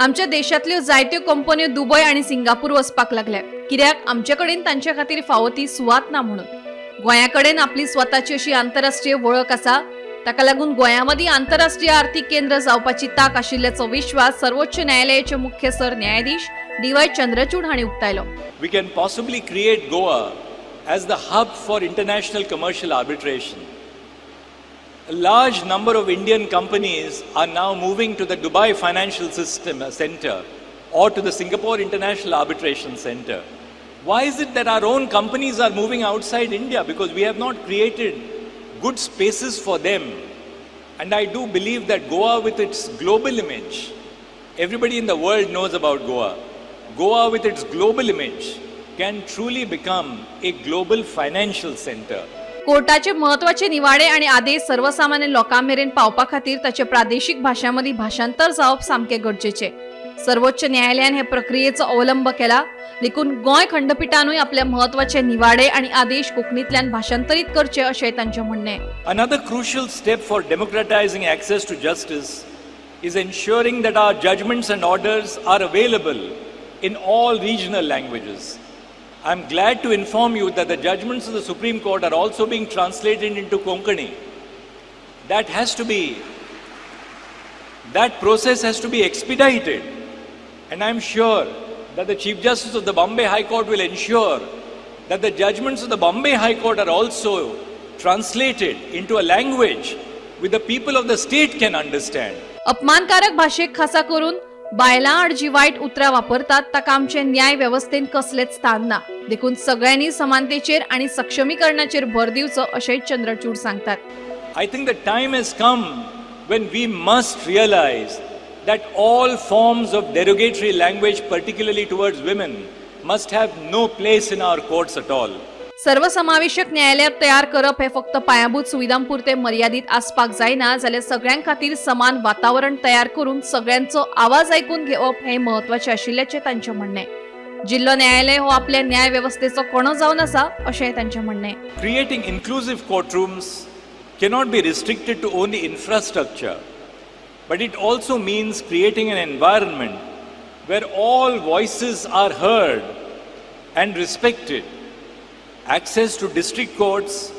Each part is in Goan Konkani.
आमच्या देशांतल्यो जायत्यो कंपन्यो दुबय आनी सिंगापूर वचपाक लागल्या, कित्याक आमचे कडेन तांचे खातीर फावो ती सुवात ना म्हणून. गोंया कडेन आपली स्वताची अशी आंतरराष्ट्रीय वळख आसा. ताका लागून गोंया मदीं आंतरराष्ट्रीय आर्थिक केंद्र जावपाची तांक आशिल्ल्याचो विश्वास सर्वोच्च न्यायालयाचे मुख्य सर न्यायाधीश डी वाय चंद्रचूड हांणी उक्तायलो. We can possibly create Goa as the hub for international commercial arbitration. A large number of Indian companies are now moving to the Dubai Financial System Center or to the Singapore International Arbitration Center. Why is it that our own companies are moving outside India? Because we have not created good spaces for them. And I do believe that Goa, with its global image, everybody in the world knows about Goa. Goa, with its global image, can truly become a global financial center. कोर्टाचे म्हत्वाचे निवाडे आणि आदेश सर्वसामान्य लोकां मेरेन पावपा खातीर ताचे प्रादेशीक भाशां मदीं भाशांतर जावप सामकें गरजेचें. सर्वोच्च न्यायालयान हे प्रक्रियेचो अवलंब केला, देखून गोंय खंडपिठानूय आपले म्हत्वाचे निवाडे आणि आदेश कोंकणींतल्यान भाशांतरीत करचे, अशें तांचें म्हणणें. Another crucial step for democratizing access to justice is ensuring that our judgments and orders are available in all regional languages. I'm glad to inform you that the judgments of the Supreme Court are also being translated into Konkani. That process has to be expedited. And I'm sure that the Chief Justice of the Bombay High Court will ensure that the judgments of the Bombay High Court are also translated into a language which the people of the state can understand. अपमानकारक भाशेक, खासा करून बायलां आड जी वायट उतरां वापरतात, ताका आमचे न्याय वेवस्थेंत कसलेच स्थान ना. देखून सगळ्यांनी समानतेचेर आणि सक्षमीकरणाचेर भर दिवचो, अशेंय चंद्रचूड सांगतात. I think the time has come when we must realize that all forms of derogatory language, particularly towards women, must have no place in our courts at all. सर्वसमावेशक न्यायालय तयार करप हे फक्त पायाभूत सुविधांपुरते मर्यादीत आसपाक जायना, जाल्यार सगळ्यां खातीर समान वातावरण तयार करून सगळ्यांचो आवाज आयकून घेवप हे म्हत्वाचें आशिल्ल्याचें तांचें म्हणणें. जिल्लो न्यायालय हो आपल्या न्याय वेवस्थेचो कणो जावन आसा, अशें तांचें म्हणणें. Creating inclusive courtrooms cannot be restricted to only infrastructure, but it also means creating an environment where all voices are heard and respected. Access to district courts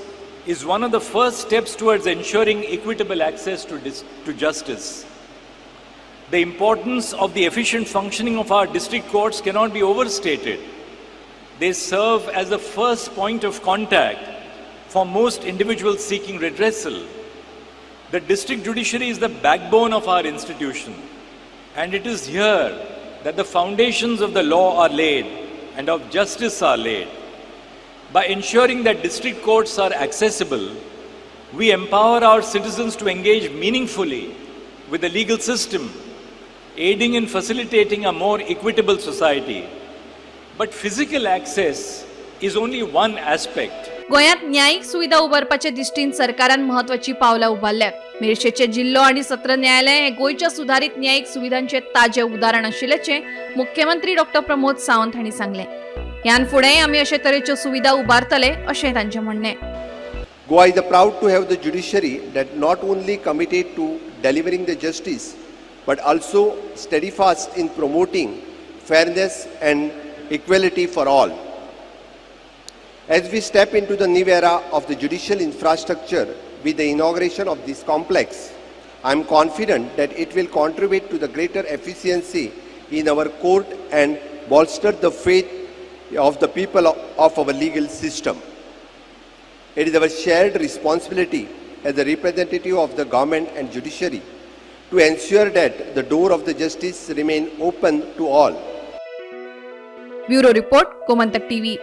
is one of the first steps towards ensuring equitable access to justice. The importance of the efficient functioning of our district courts cannot be overstated. They serve as the first point of contact for most individuals seeking redressal. The district judiciary is the backbone of our institution, and it is here that the foundations of the law are laid and of justice are laid. By ensuring that district courts are accessible, we empower our citizens to engage meaningfully with the legal system, aiding in facilitating a more equitable society. But physical access is only one aspect. गोंयांत न्यायीक सुविधा उबारपाचे दृश्टीन सरकारान म्हत्वाची पावलां उबारल्यात. मेरशेचे जिल्लो आनी सत्र न्यायालय हे गोंयच्या सुधारीत न्यायीक सुविधांचे ताजे उदाहरण आशिल्ल्याचें मुख्यमंत्री डॉक्टर प्रमोद सावंत हांणी सांगलें. ह्यान फुडेंय आमी अशे तरेच्यो सुविधा उबारतले, अशें तांचें म्हणणें. Goa is proud to have the judiciary that not only committed to delivering the justice, but also steadfast in promoting fairness and equality for all. As we step into the new era of the judicial infrastructure with the inauguration of this complex, I am confident that it will contribute to the greater efficiency in our court and bolster the faith of the people of our legal system. It is our shared responsibility as a representative of the government and judiciary to ensure that the door of the justice remain open to all. Bureau report, Gomantak TV.